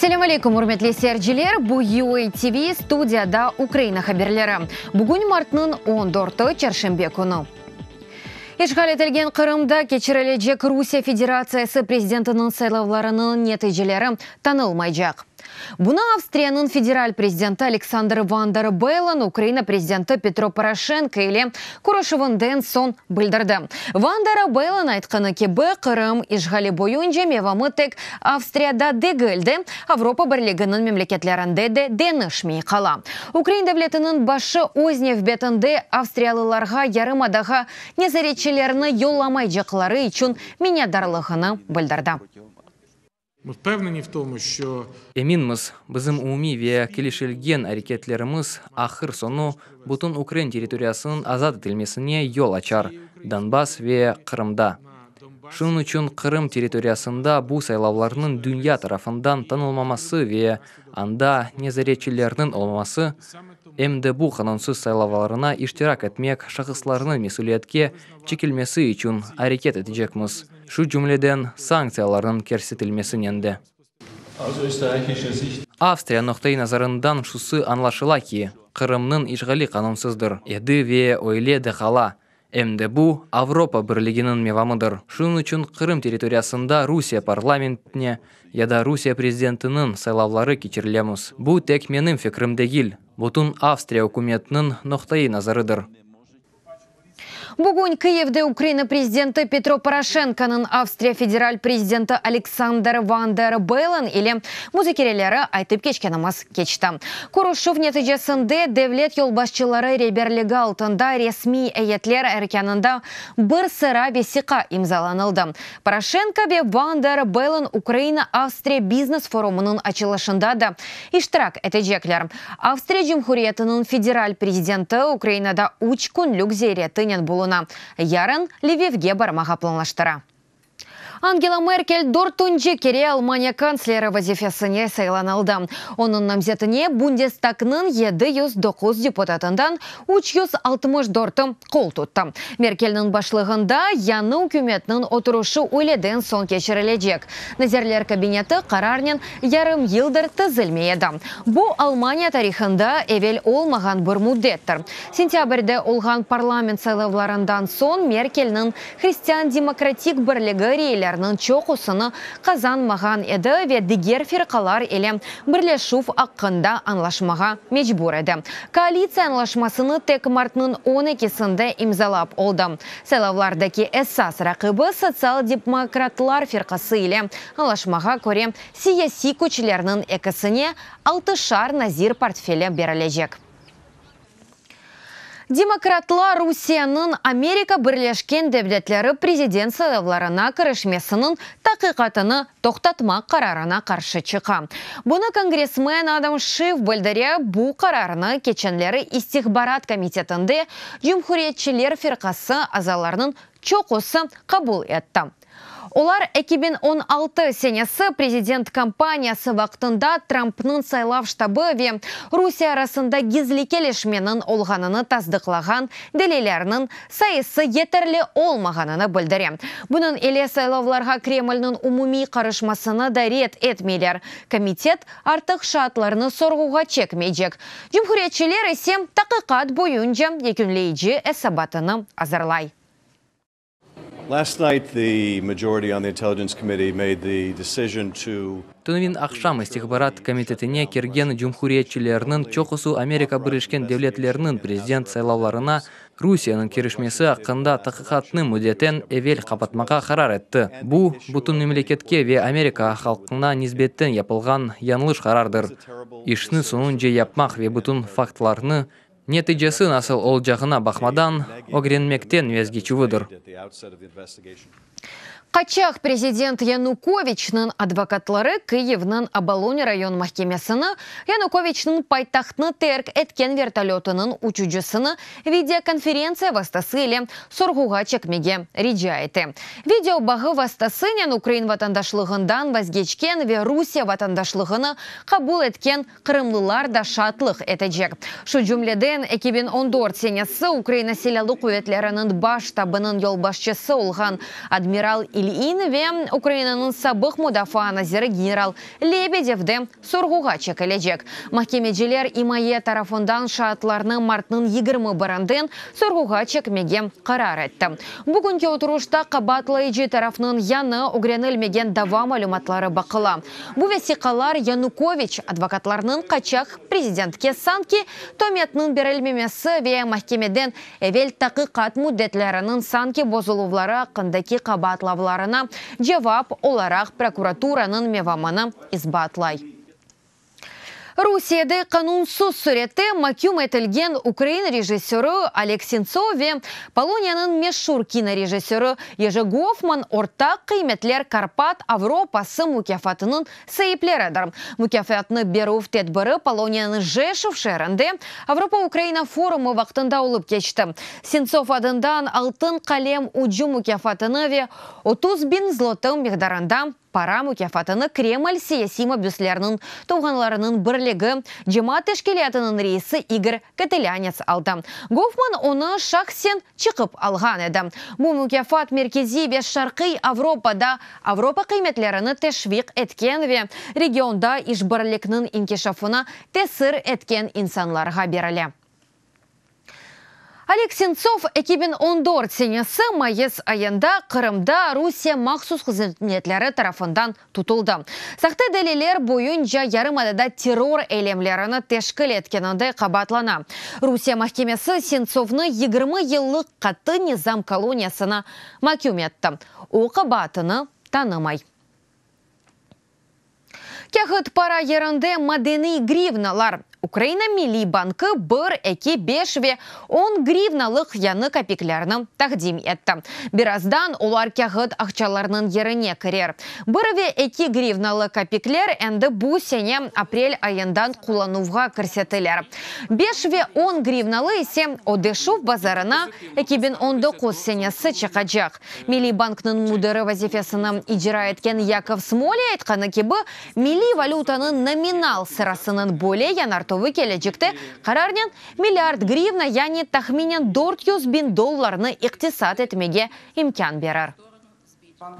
Selâm aleyküm, ürmetli seyirciler! Bu UA TV, studiyada Ukraina haberleri. Bugün martnıñ on dörtü, çarşenbe künü. İşğal etilgen Qırımda keçirilecek Rusiye Federatsiyası prezidentiniñ saylavlarınıñ neticeleri tanılmaycaq. Bunı Avstriyanıñ federal prezidenti Aleksandr Van der Bellen Ukraina prezidenti Petro Poroşenko ile körüşüvinden soñ bildirdi. Van der Bellen aytqanı kibi, Qırım işğali boyunca mevamı tek Avstriyada degil de, Avropa Birliginiñ memleketlerinde de deñişmey qala. Ukrain devletiniñ başı öz nevbetinde avstriyalılarğa yarımadağa nezaretçilerni yollamaycaqları içün minnetdarlığını bildirdi. Eminmiz, bizim umumiy ve kelişilgen areketlerimiz ahır-soñu bütün ukrain territoriyasınıñ azat etilmesine yol açar, Donbass ve Qırımda. Şunıñ içün Qırım territoriyasında bu saylavlarnıñ dünya tarafından tanılmaması ve anda nezaretçilerniñ olmaması, em de bu qanunsız saylavlarına iştirak etmek şahıslarnıñ mesüliyetke çekilmesi içün areket etecekmiz, şu cümleden sanktsiyalarnıñ kirsetilmesinen de. Avstriya noqta-i nazarından şusı añlaşıla ki, Qırımnıñ işğali qanunsızdır edi ve öyle de qala, em de bu Avropa Birliginiñ mevamıdır. Şunıñ içün Qırım territoriyasında Rusiye parlamentine ya da Rusiye prezidentiniñ saylavları keçirilemiz. Bu tek menim fikrim degil, bütün Avstriya ükümetiniñ noqta-i nazarıdır. Bugün Kıyivde Ukraina prezidenti Petro Poroşenkonıñ Avstriya federal prezidenti Aleksandr Van der Bellen ile muzakereleri aytıp keçkenimiz keçti. Körüşüv neticesinde devlet yolbaşçıları reberligi altında resmiy eyetler erkânında bir sıra vesiqa imzalanıldı. Poroşenko ve Van der Bellen Ukraina-Avstriya biznes forumınıñ açılışında da iştirak etecekler. Avstriya Cumhuriyetiniñ federal prezidenti Ukrainada üç künlük ziyaretinen buluna, yarın Lvivge barmağa planlaştıra. Angela Merkel dörtünci kere Almaniya kantsleri vazifesine saylanıldı. Onıñ namzetine Bundestagnıñ 709 deputatından 364-i qol tuttı. Merkelniñ başlığında yañı ükümetniñ oturışı üyleden soñ keçirilecek. Nazirler Kabineti qararnen yarım yıldır tizilmey edi. Bu, Almaniya tarihında evel olmağan bir müddettir. Sentâbrde olğan parlament saylavlarından soñ Merkelniñ Hristian-demokratik birligi reylerniñ çoqusını qazanmağan edi ve diger firqalar ile birleşüv aqqında añlaşmağa mecbur edi. Koalitsiya añlaşmasını tek martnıñ on ekisinde imzalap oldı. Saylavlardaki esas raqibi Sotsial-demokratlar firqası ile añlaşmağa köre siyasiy küçlerniñ ekisine altışar nazir portfeli berilecek. Demokratlar Rusiyeniñ Amerika Birleşken Devletleri prezident saylavlarına kirişmesiniñ taqiqatını toqtatmaq qararına qarşı çıqa. Bunı kongressmen Adam Şiff bildire, bu qararnı keçenleri İstihbarat komitetinde Cumhuriyetçiler firqası azalarınıñ çoqusı qabul etti. Olar 2016 senesi prezident kampaniyası vaqtında Trampnıñ saylav ştabı ve Rusiye arasında gizli kelişmeniñ olğanını tasdıqlağan delillerniñ sayısı yeterli olmağanını bildire. Bunıñ ile saylavlarğa Kremlniñ umumiy qarışmasını da red etmeyler. Komitet artıq şaatlarnı sorğuğa çekmeycek. Cumhuriyetçiler ise taqiqat boyunca yekünleyici esabatını azırlay. Last night the majority on the Intelligence Committee made the decision to. Tünevin aqşam İstihbarat komitetine kirgen cumhuriyetçilerniñ çoqusı Amerika Birleşken Devletleriniñ prezident saylavlarına Rusiyeniñ kirişmesi aqqında taqiqatnı müddeten evel qapatmağa qarar etti. Bu, bütün memleketke ve Amerika halqına nisbetten yapılğan yañlış qarardır. İşni soñunce yapmaq ve bütün faktlarnı, neticesi nasıl olacağına baqmadan, ögrenmekten vazgeçüvidir. Qaçaq prezident Yanukoviçniñ advokatları Kıyivniñ Obolon rayon mahkemesini Yanukoviçniñ paytahtnı terk etken vertolötınıñ uçucısını videokonferentsiya vastası ile sorğuğa çekmege rica ete. Video bağı vastasınen ukrain vatandaşlığından vazgeçken ve Rusiye vatandaşlığını qabul etken Qırımlılar da şaatlıq etecek. Şu cümleden, 2014 senesi Ukraina Silâlı Quvetleriniñ Baş ştabınıñ yolbaşçısı olğan admiral İ. İlin ve Ukrainanıñ sabıq mudafaa naziri general Lebedev de sorğuğa çekilecek. Mahkemeciler imaye tarafından şaatlarnı martnıñ 21-inden sorğuğa çekmege qarar etti. Bugünki oturışta qabaatlayıcı tarafnıñ yañı ögrenilmegen dava malümatları baqıla. Bu vesiqalar Yanukoviç advokatlarınıñ qaçaq prezidentke sanki tömetniñ berilmemesi ve mahkemeden evel taqiqat müddetleriniñ sanki bozuluvları aqqındaki qabaatlavlarına cevap olaraq prokuraturanıñ mevamını isbaatlay. Rusiyede qanunsız sürette maküm etilgen ukrain rejissörı Oleg Sentsov ve Poloniyanıñ meşur kinorejissörı Yeji Gofman Ortaq qıymetler Karpat Avropası mukâfatınıñ saipleridir. Mukâfatnı berüv tedbiri Poloniyanıñ Jeşov şeerinde Avropa-Ukraina forumı vaqtında olıp keçti. Sentsov adından Altın qalem ucu mukâfatını ve 30 biñ zlotı miqdarında para mukâfatını Kreml siyasiy mabüsleriniñ tuvğanlarınıñ birligi cemaat teşkilâtınıñ reisi İgor Kotelânets aldı. Gofman onı şahsen çıqıp alğan edi. Bu mukâfat Merkeziy ve Şarqiy Avropada Avropa qıymetlerini teşviq etken ve regionda işbirlikniñ inkişafına tesir etken insanlarğa berile. Oleg Sentsov 2014 senesi mayıs ayında Qırımda Rusiye mahsus hızmetleri tarafından tutuldı. Sahte deliller boyunca yarımadada terror eylemlerini teşkil etkeninde qabaatlana. Rusiye mahkemesi Sentsovnı 20 yıllıq qattı nizam koloniyasına maküm etti. O qabaatını tanımay. Kâğıt para yerinde madeniy grivnalar. Ukraina Milliy bankı 1, 2, 5 ve 10 grivnalıq yañı kapiklerni taqdim etti. Birazdan olar kâğıt aqçalarnıñ yerine kirer. 1 ve 2 grivnalı kapikler endi bu sene aprel ayından qullanuvğa kirsetilir. 5 ve 10 grivnalı ise ödeşüv bazarına 2019 senesi çıqacaq. Milliy banknıñ müdiri vazifesini icra etken Yakov Smoliy aytqanı kibi, milliy valütanıñ nominal sırasınıñ böyle yañartuvı kelecekte qararnen milliard grivna, yani tahminen 400 biñ dollarnı iqtisat etmege imkân berir.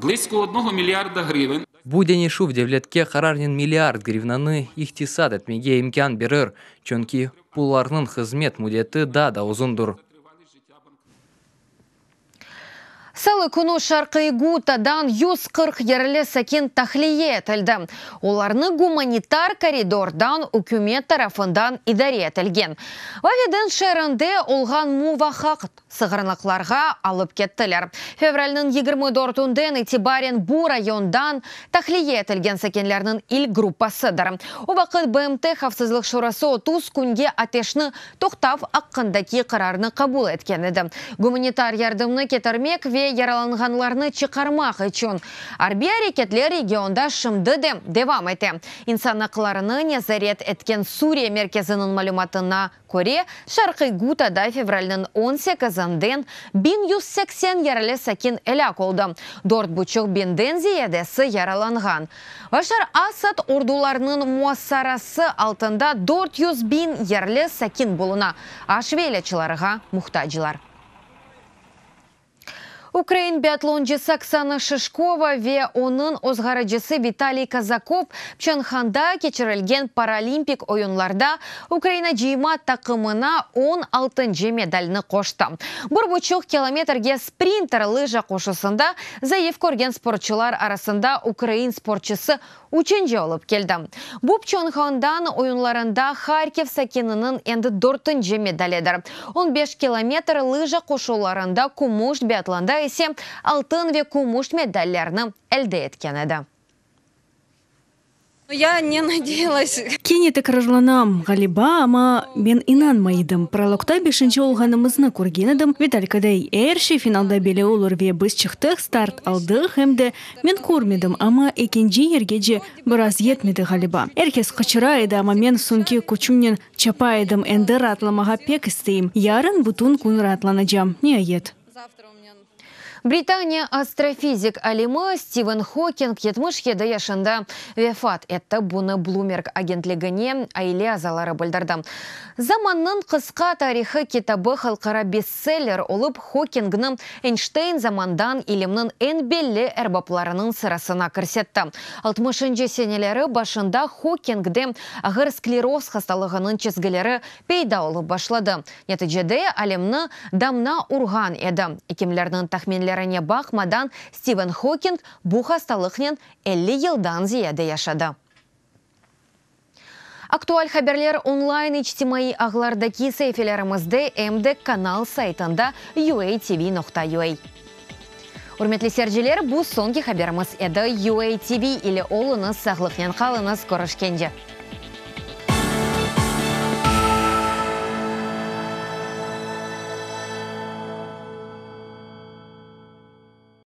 Близько одного мільярда гривень Bu deñişüv devletke qararnen milliard grivnanı iqtisat etmege imkân berir, çünki pullarnıñ hızmet müddeti daa da uzundır. Salı künü Şarqiy Gutadan 140 yerli sakin tahliye etildi. Olarnı gumanitar koridordan ükümet tarafından idare etilgen Vavedan şeerinde olğan muvaqqat sığınaqlarğa alıp kettiler. Fevralniñ 24-ünden itibaren bu rayondan tahliye etilgen sakinlerniñ ilk gruppasıdır. O vaqıt BMT Havfsızlıq Şurası 30 künge ateşni toqtav aqqındaki qararnı qabul etken edi. Gumanitar yardımnı ketirmek ve yaralanğanlarnı çıqarmaq içün arbiy areketler regionda şimdi de devam ete. İnsan aqlarını nezaret etken Suriye merkeziniñ malümatına köre, Şarqiy Gutada fevralniñ 18-inden 1180 yerli sakin elâk oldı. 4,5 biñden ziyadesi yaralanğan. Başar Asad ordularınıñ muasarası altında 400 biñ yerli sakin buluna. Aş ve ilâclarğa muhtaclar. Ukrain biatloncısı Oksana Şişkova ve onıñ ozğarıcısı Vitaliy Kazakov Pçonçhanda keçirilgen Paralimpik oyunlarda Ukraina cıyma taqımına 16 medalni qoştı. 1,5 kilometrge sprinter lıja qoşusında zayıf körgen sportçular arasında ukrain sportçısı üçünci olıp keldi. Bu Pçonçhan oyunlarında Harkiv sakininiñ endi dörtünci medalidir. 15 kilometr lıja qoşularında kümüş biatlonda ise altın ve kümüş medallerni elde etken edi. Я не надеялась. Kene tekrarlanam, ğaliba, amma men inanmay edim. Prologta beşinci olğanımıznı körgen edim. Vitalika dey, er şey finalda belli olur ve biz çıqtıq, start aldıq, em de men körmedim, amma ekinci yergece biraz yetmedi ğaliba. Er kes qıçıra edi, amma men soñki küçümnen çapa edim, endi raatlamağa pek isteyim. Yarın bütün kün raatlanacam, niayet. Завтра у меня. Britaniya astrofizik alimi Stiven Hoking 77 yaşında vefat etti. Bunı Bloomberg agentligine aile azaları bildirdi. Zamannıñ qısqa tarihı kitabı halqara bestseller olıp, Hokingni Eynşteyn zamandan ilimniñ eñ belli erbaplarınıñ sırasına kirsetti. Altmışıncı seneleri başında Hokingde ağır skleroz hastalığınıñ çizgileri peyda olıp başladı. Neticede alimni damna urğan edi. Ekimlerniñ tahminlerine baqmadan, Stiven Hoking bu hastalıqnen 50 yıldan ziyade yaşadı. Aktual haberler online içtimaiy ağlardaki saifelerimizde em de kanal saytında uatv.ua. Ürmetli seyirciler, bu soñki haberimiz edi. UATV ile oluñız, sağlıqnen qalıñız, körüşkence.